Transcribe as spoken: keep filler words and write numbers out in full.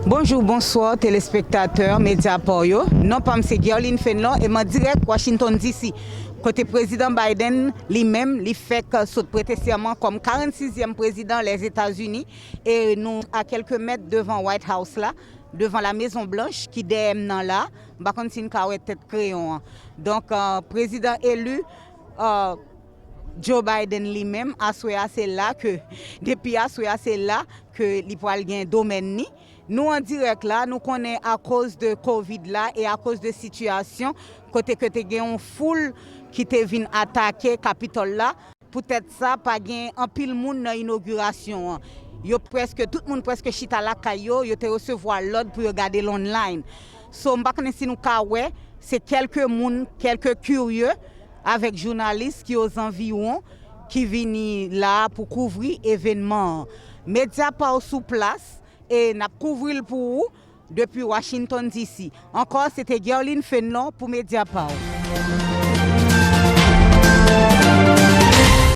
Bonjou, bonswa, telespektatè Mediapart yo. Non pa m se Guerline Fenlon e m an dirèk Washington D C, kote Prezidan Biden li menm li fèk sot prete sèman kòm karannsizyèm prezidan Lèzetazini e nou a kèlke mèt devan White House la, devan la Mezon Blanch ki dèyè m nan la. M pa konn si n ka wè tèt kreyon an. Donk, euh, prezidan eli, euh, Joe Biden li menm, aswè a se la ke, depi aswè a se la ke li pral gen domèn ni. Nou an dirèk la, nou konnen akoz de kovid la e akoz de sitiyasyon kote ke te gen yon foul ki te vin atake Kapitòl la. Poutèt sa, pa gen anpil moun nan inogirasyon an. Yo prèske, tout moun prèske chita lakay yo, yo te resevwa lòd pou yo gade l online. So, m pa konnen si nou ka wè, se kèlke moun, kèlke kirye avèk jounalis ki ozanviwon ki vini la pou kouvri evènman an. Mediapart sou plas e n ap kouvri l pou ou depi Washington D C. Ankò, se te Guerline Fenlon pou Mediapart.